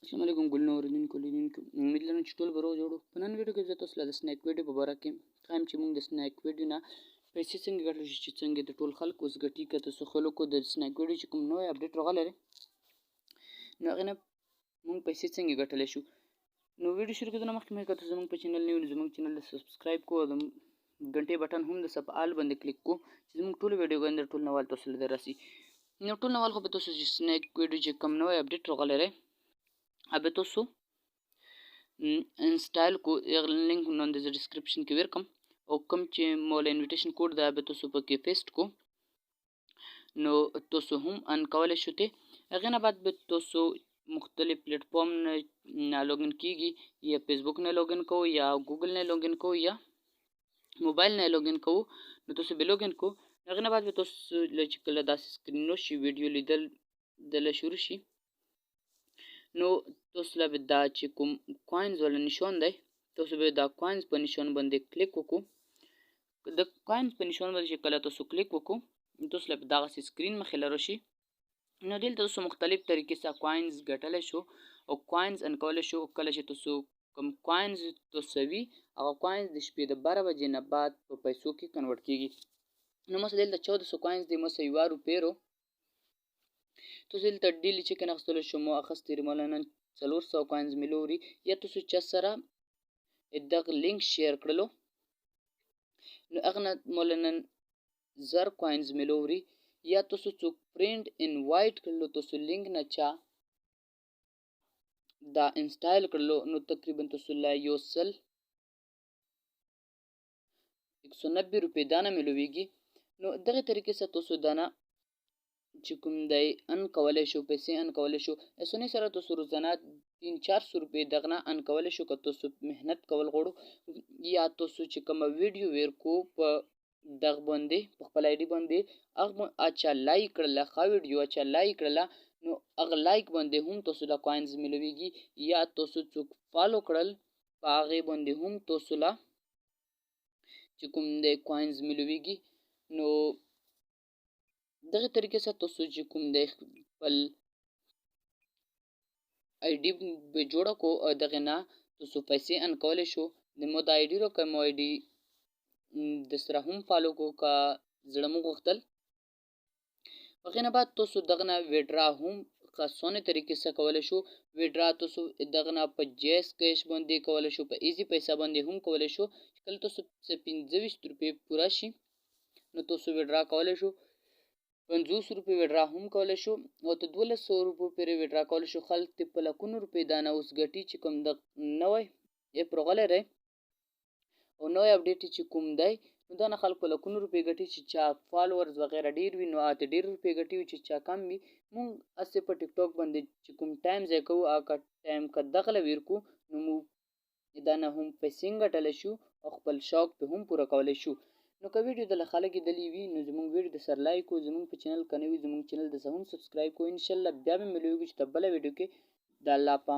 السلام علیکم ګلنو اوریدونکو لیدونکو، امید لرم چې ټول به روغ جوړ. په نن ویډیو کې زه تاسو له د سنیک ویډیو په باره کې ښایم چې موږ د سنیک ویډیو نه پیسې څنګه ګټلی شو، چې څنګه د ټول خلک اوس ګټي. که تاسو خلکو د سنیک ویډیو چې کوم نوی اپډیټ راغلی دی، نو هغې نه موږ پیسې څنګه ګټلی شو. نو ویډیو شروع کېدو نه مخکې مې که تاسو زموږ په چینل نه وي، زموږ چینل سبسکرایب کو او د ګنټې بټن هم د سب آل باندې کلیک کو چې زموږ ټول ویډیوګانې د ټول نوال تاسو له راسي. نو ټول نوال خو به تاسو چې سنیک ویډیو چې کوم نوی اپډیټ راغلی دی، به تاسو انسټال کو. لینک نن د ډیسکریپشن کې ورکم او کوم چې مولا انویټیشن کوډ دا به تاسو پکې پیسټ کو، نو تاسو هم ان کولی شو. ته هغې نه بعد به تاسو مختلف پلیټ فارم نه لوګین کیږي، یا فیسبوک نه لوګین کو، یا ګوګل نه لوګین کو، یا موبایل نه لوګین کو، نو تاسو به لوګین کو. هغې نه بعد به تاسو له چې کله داسې سکرین شي، ویډیو لیدل دله شروع شي، نو تاسو له به دا چې کوم کوینز والا نشان دی، تاسو به دا کوینز په نشان باندې کلیک وکړو. د کوینز په نشان باندې چې کله تاسو کلیک وکړو، تاسو له به دغسې سکرین مخې له راشي. نو دلته تاسو مختلف طریقې سره کوینز ګټلی شو او کوینز ان کولی شو. کله چې تاسو کوم کوینز تاسو وي، هغه کوینز د شپې د 12 بجې نه بعد په پیسو کې کنورټ کیږي. نو مثلا دلته 1400 کوینز دی، مثلا یوه روپۍ رو. تاسو دلته ډیلی چکن اخیستلی شو. مو اخیستې مولا نن 400 کوینز ملوري. یا تاسو چا سره دغه لینک شیر کړلو، نو هغه نه مولا نن 1000 کوینز ملوري. یا تاسو څوک فرند انوایټ کړلو، تاسو لینک نه چا دا انسټال کړلو، نو تقریبا تاسو له 1 سل 190 روپۍ دانه ملويږي. نو دغه طریقې سره تاسو دانه چې کوم دی ان کولی شو، پیسې ان کولی شو. اسانۍ سره تاسو روزانه 300-400 روپۍ دغه نه ان کولی شو که تاسو محنت کول غواړو. یا تاسو چې کومه ویډیو ورکو په دغه باندې، په خپل آی ډي باندې، هغه اچا لایک کړله، ښه ویډیو اچا لایک کړله، نو هغه لایک باندې هم تاسو له کوینز ملويږي. یا تاسو څوک فالو کړل، په هغې باندې هم تاسو له چې کوم دی کوینز ملويږي. نو دغه طریقې سره تاسو چې کوم دی خپل آی ډي به جوړه کو او دغه نه تاسو پیسې ان کولی شو. د مو د آی ډي رو که مو آی ډي د سره هم فالو کو که زړه مو غوښتل. هغې نه بعد تاسو دغه نه ویډرا هم اسانه طریقې سره کولی شو. ویډرا تاسو دغه نه په جیس کیش باندې کولی شو، په ایزي پیسه باندې هم کولی شو. کله تاسو 25 روپۍ پوره شي، نو تاسو ویډرا کولی شو. 50 روپۍ ویډرا هم کولی شو او ته 1200 روپو پورې ویډرا کولی شو. خلک ته په لکونو روپۍ دانه اوس ګټي چې کوم د نوی اپ راغلی دی او نوی اپډیټ چې کوم دی، نو دا نه خلک په لکونو روپۍ ګټي. چې چا فالوورز وغیره ډیر وي، نو هغه ډیر روپۍ ګټي، چې چا کم وي. مونږ هسې په ټیک ټاک باندې چې کوم ټایم ضایع کوو، هغه ټایم که دغه له ورکو، نو مو دا نه هم پیسې ګټلی شو او خپل شوق په هم پوره کولی شو. نو که ویډیو د ښه لګېدلې وي، نو زموږ ویډیو د سر لایک کو. زموږ په چینل که نه وي، زموږ چینل د هم سبسکرایب کو. انشاءالله بیا به ملویږو چې ته بله ویډیو کې. د الله په